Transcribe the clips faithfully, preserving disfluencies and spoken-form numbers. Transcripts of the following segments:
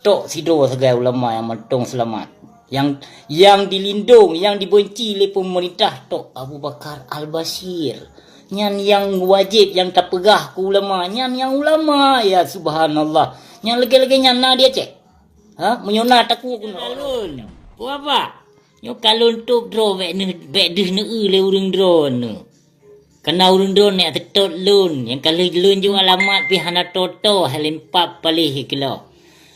Tok sidroe sagai ulama nyang mantong seulamat. Nyang, nyang dilindong, nyang dibenci lé peumeurintah tok Abu Bakar Al-Bashir. Nyan nyang wajéb nyang tapeugah keu ulama, nyan nyang ulama. Ya subhanallah. Nyang lagée-lagée nyan na di Aceh? Ha? Meunyoe na takue keunoe. Kalon. Peue haba? Nyoe kalon tôb droe bék neuh, bék deuh neueu lé ureuëng droeneuh. Kana ureuëng droeneuh nyang teutot lôn, nyang ka lheueh lôn jok alamat pih hana toto, hai lempap paléh keulok.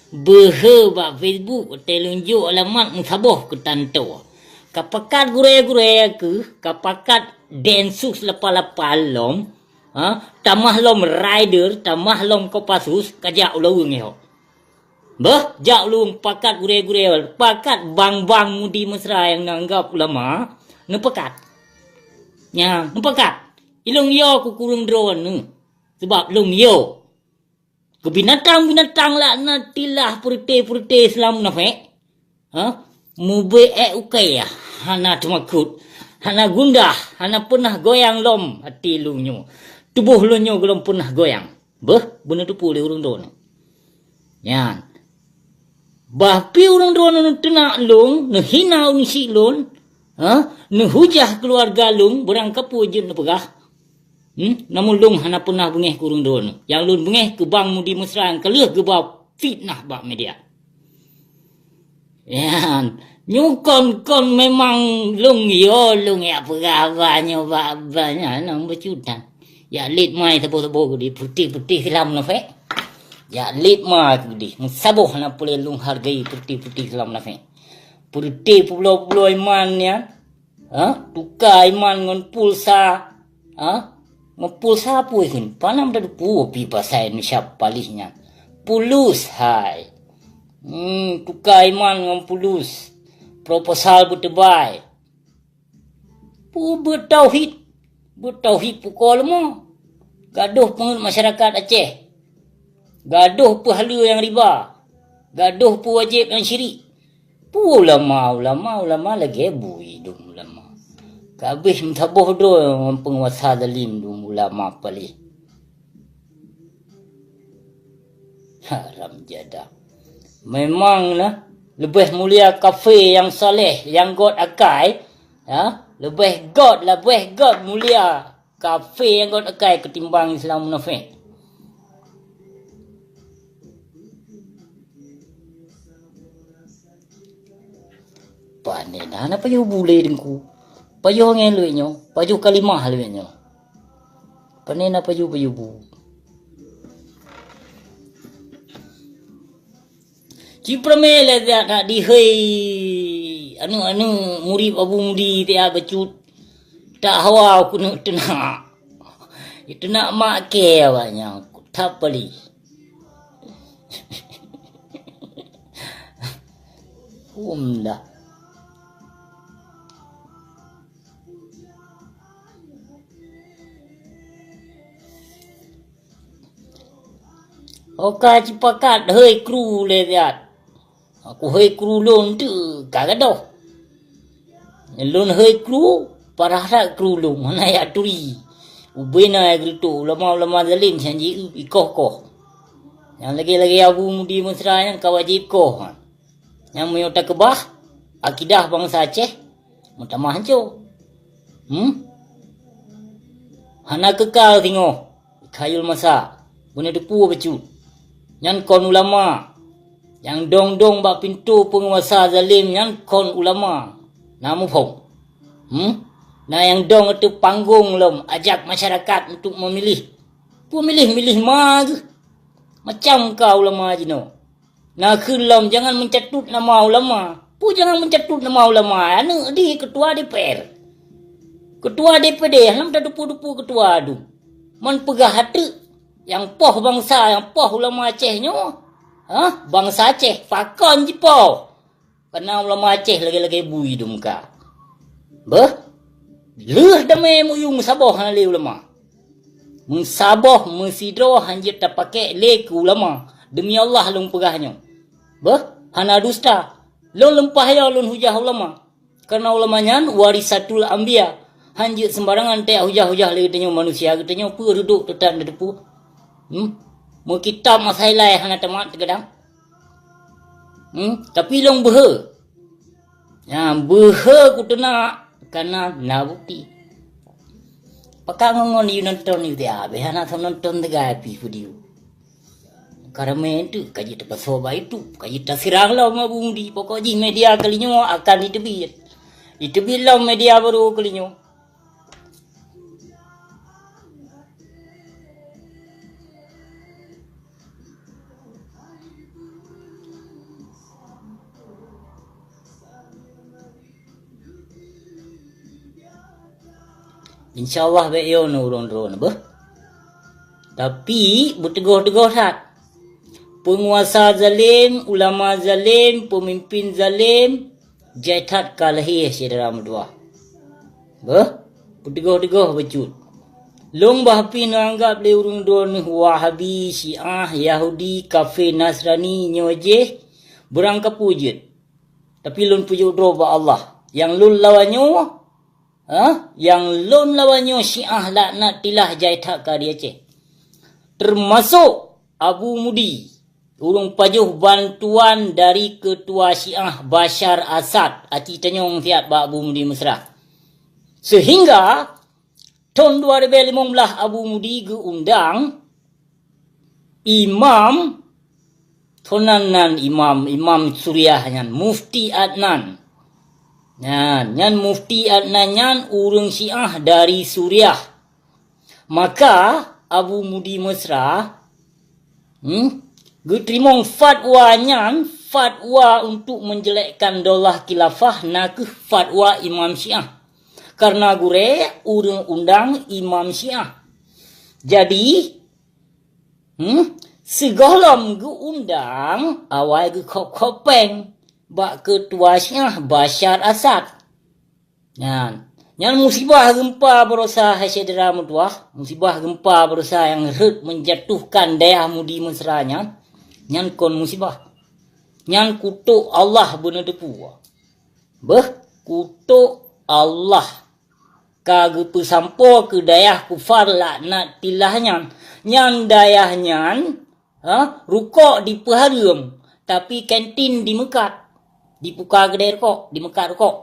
Beuhe bak Facebook, watée lôn jok alamat meusaboh keu tanto. Ka pakat gurée-gurée keuh, ka pakat Densus lapan lapan lom, ha, tamah lom Raider, tamah lom Kopassus, ka jak u laweueng nyoe. Beuh, jak ulôn pakat gurée-gurée, pakat bang-bang Mudi Mesra nyang neuanggab ulama, neupakat. Nyan, neupakat. Ilôn yo keu kureueng droeneuh. Sabab lôn yo. Keu binatang-binatang laknatillah, peureuté-peureuté Islam munafék. Ha? Mubeuék ukai hana teumakot, hana gundah, hana peunah goyang lom até lôn nyoe. Tuboh lôn nyoe gohlom peunah goyang. Beuh, beuneuteupeu lé ureuëng droeneuh. Nyan. Bah pi ureuëng droeneuh neuteunak lôn, neuhina ureuëng syiek lôn, ha? Neuhujah keuluwarga lôn, beurangkapeue jeuet neupeugah. Hmm? Namun lôn hana peunah beungéh keu ureuëng droeneuh. Nyang lôn beungéh keu bang Mudi Mesra nyang ka lheueh geuba fitnah bak media. Nyan, nyoe kon-kon memang lôn yo, lôn jak peugah haba nyoe bak, bak nyan, nang beucutan. Jak lét mai saboh-saboh keudeh, putih-putih silam munafék. Jak lét mai keudeh, meusaboh na peureulée lôn hargai putih-putih silam munafék. Putih peubulo-bulo iman nyan, ha? Tuka iman ngon pulsa, ha? Ngon pulsa peue kheun? Panam teudepu pi pasai Indonesia paléh nyan. Pulus hai. Hmm, tuka iman ngon pulus. Proposal beuteubai. Peue beutauhid? Beutauhid pukoe leumô. Gadoh peungeut masyarakat Aceh. Gadoh peuhaleue nyang riba. Gadoh peuwajéb nyang syirik. Peue ulama, ulama, ulama lagée bui dum ulama. Ka abéh meusaboh droe ngon peunguasa zalim dum ulama paléh. Haram jadah. Memang na leubeh mulia kafé nyang saleh, nyang göt akai, ya, leubeh göt, leubeh göt mulia kafé nyang göt akai keutimbang Islam munafék. Pane na, na pajoh bu lé Teungku. Pajoh angén luwéh nyoe, pajoh kalimah luwéh nyoe. Pane na pajoh-pajoh bu. Ci peureumé lé jak that dihôi aneuk-aneuk murit Abu Mudi tiap bacut. Tak hawa keuneuk teunak. Teunak mak kée awaknyan. That paléh. Hom dah. Oka cipakat hôi kru lé siat. Aku hôi kru lôn teuk ka gadoh. Lôn hôi kru, parah that kru lôn, hana jak turi. Ubena geureutoh ulama-ulama zalim sian jiék ikoh-koh. Nyang lagée-lagée Abu Mudi Mesra nyan ka wajéb koh. Nyang meunyoe takeubah akidah bansa Aceh, meutamah hanco. Hmm? Hana keukal singoh, ikhayul masa, beuneuteupeu bacut. Nyan kon ulama. Nyang dong-dong bak pintoe peunguasa zalim nyan kon ulama. Na muphom? Hmm? Na nyang dong ateueh panggong lom ajak masyarakat untuk memilih. Peue milih-milih ma geuh? Macam ka ulama jinoe. Na kheun lom jangan mencatut nama ulama. Peue jangan mencatut nama ulama? Aneuk di ketua D P R. Ketua D P D, lom tadupu-dupu ketua dum. Man peugah ateuk nyang poh bansa, nyang poh ulama Aceh nyoe. Hah? Bansa Aceh pakon jipoh. Kana ulama Aceh lagée-lagée bui dum ka. Beuh? Lheueh damé meuyueng saboh hana lé ulama. Meusaboh meusidroe hanjeuet tapakék lé keu ulama. Demi Allah lôn peugah nyoe. Beuh, hana dusta. Lôn leumpah yo lôn hujah ulama. Karena ulama nyan warisatul anbiya. Hanjeuet sembarangan tajak hujah-hujah lé geutanyoe manusia, geutanyoe peue reudok teutan neuteupeue. Hmm? Meukitab masa ilai hana tamat teugadang. Hmm? Tapi lôn beuhe. Nyang beuhe kuteunak kana na bukti. Pakak ngon-ngon yue nonton yue teuh, abéh hana soe nonton teugai pih video. Ka ramé teuk ka jiteupasoe bak YouTube, ka jitaseurang lom Abu Mudi. Pokok jih media keulinyoe akan jiteubiet. Jiteubiet lom media barô keulinyoe. Insya Allah bék yo ureuëng droe beuh. Tapi beuteugoh-teugoh that. Peunguasa zalim, ulama zalim, peumimpin zalim, jai that ka lahé syedara meutuwah. Beuh, beuteugoh-teugoh bacut. Lôn bah pih neuanggab lé ureuëng droeneueh Wahabi, Syiah, Yahudi, kafé, Nasrani nyoe jih beurangkapeue jeuet. Tapi lôn peujok droe bak Allah. Nyang lôn lawan nyoe, ha? Nyang lôn lawan nyoe Syiah laknatillah jai that ka di Aceh. Teumasok Abu Mudi, ureuëng pajoh bantuan dari keutua Syiah Bashar Assad, aci tanyong siat bak Abu Mudi Mesra. Seuhingga thon dua ribèe limong blaih Abu Mudi geuundang imam, sonan nan imam, imam Suriah nyan, Mufti Adnan. Nyan, nyan Mufti Adnan nyan ureuëng Syiah dari Suriah. Maka Abu Mudi Mesra, hmm, geuteurimong fatwa nyan, fatwa untuk menjelekkan daulah khilafah, na kheueh fatwa Imam Syiah. Karena gurèe ureuëng undang Imam Syiah. Jadi, hmm, sigohlom geuundang awai geukhok-khok péng bak keutua Syiah Bashar Assad. Nyan, nyan musibah geumpa baroesa hai syedara meutuwah, musibah geumpa baroesa nyang rhot meujatuhkan dayah Mudi Mesra nyan, nyan kon musibah. Nyan kutok Allah beuneuteupeu. Beuh, kutok Allah ka geupeusampoe keu dayah kufar laknatillah nyan. Nyan dayah nyan, ha, rukok dipeuhareuem, tapi kantin dimeukat. Dipuka keudè rukok, dimeukat rukok.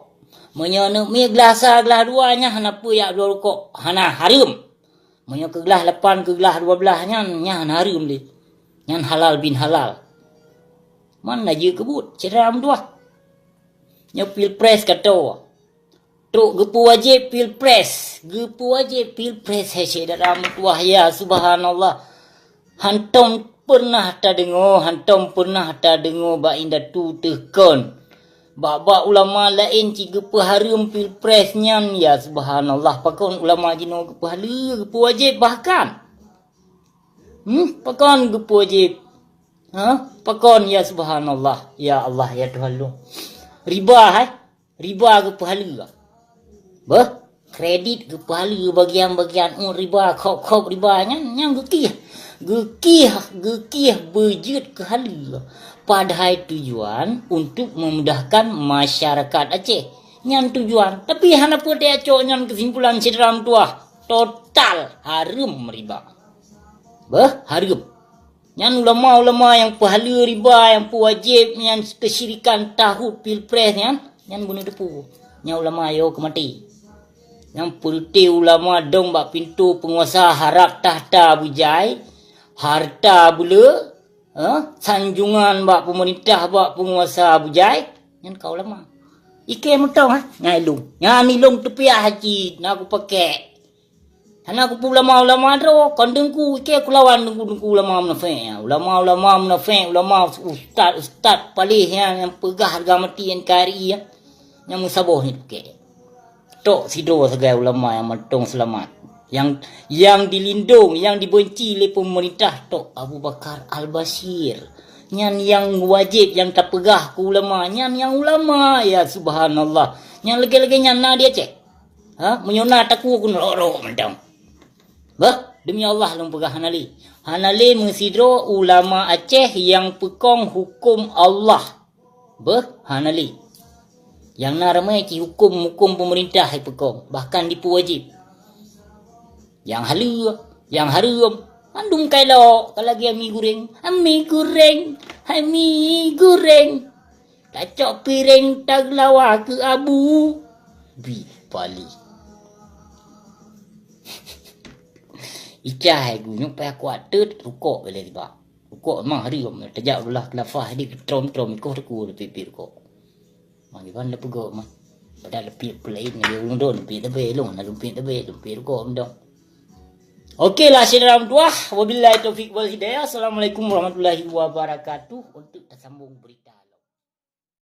Meunyoe neuk mie glah sa, glah dua, nyan hana peue jak bloe rukok, hana hareuem. Meunyoe keu glah lapan, keu glah dua blaih nyan, nyan hana hareuem lé. Nyan halal bin halal. Man na jeuet keu buet, syedara meutuwah. Nyoe pilpres ka toe. Trok geupeuwajéb pilpres, geupeuwajéb pilpres, hai syedara meutuwah, ya subhanallah. Hantom peunah tadeungoe, hantom peunah tadeungoe bak indatu teuh kon. Bak-bak ulama laén cit geupeuhareuem pilpres nyan, ya subhanallah. Pakon ulama jinoe geupeuhaleue, geupeuwajéb bahkan. Hmm, pakon geupeuwajéb? Ha? Pakon, ya subhanallah, ya Allah, ya Tuhan lôn. Riba, hai? Riba geupeuhaleue. Beuh, kredit geupeuhaleue bagian-bagian, oh, riba, khok-khok riba nyan, nyan geukieh. Geukieh, geukieh beujeuet keuhaleue. Padahai tujuan untuk memudahkan masyarakat Aceh. Nyan tujuan. Tapi hana peue tacok nyan keusimpulan syedara meutuwah. Total hareuem riba. Beuh, hareuem. Nyan ulama-ulama nyang peuhaleue riba, nyang peuwajéb nyan keusyirikan tahut pilpres nyan, nyan beuneuteupeu. Nyan ulama yo keu maté. Nyang peureuté ulama dong bak pintoe peunguasa harab takhta beujai, hareuta beuleu, eh, sanjungan bak peumeurintah, bak peunguasa beujai, nyan ka ulama. Ikei mantong, ha, nyan ilong. Nyan ilong teupiah cit, na kupakék. Hana kupeue ulama-ulama droe, kon teungku, ikei kulawan teungku-teungku ulama munafék. Ulama-ulama munafék, ulama ustaz-ustaz paléh nyan nyang peugah hareuga mati N K R I nyan. Nyang meusaboh nyan pike. Tok sidroe sagai ulama nyang mantong seulamat. Nyang, nyang dilindong, nyang dibenci lé peumeurintah tok Abu Bakar Al-Bashir. Nyan nyang wajéb nyang tapeugah keu ulama, nyan nyang ulama, ya subhanallah. Nyang lagée-lagée nyan na di Aceh. Ha, meunyoe na takue keuneuk rok-rok mantong. Bah, demi Allah lôn peugah hana lé. Hana lé meusidroe ulama Aceh nyang peukong huköm Allah. Beuh, hana lé. Nyang na ramé cit huköm-huköm peumeurintah hai peukong, bahkan dipeuwajéb. Nyang haleue, nyang hareuem, mandum kai lok, ka lagée ami guréng, ami guréng, ami guréng. Tacok piréng tageulawa keu abu. Bi pali. Icah hai gunyuk payah kuat teut rukok lé tiba. Rukok mah hari tajak ulah keulafah di trom-trom ikoh teku leupit-pit rukok. Mah kiban leupeugot mah. Padahal leupit peulain lagèe ulôn dong leupit leubeh lôn, leupit leubeh, leupit rukok mantong. Oke lah syedara meutuah, wabillahi taufiq wal hidayah. Assalamualaikum warahmatullahi wabarakatuh. Untuk tersambung berikut.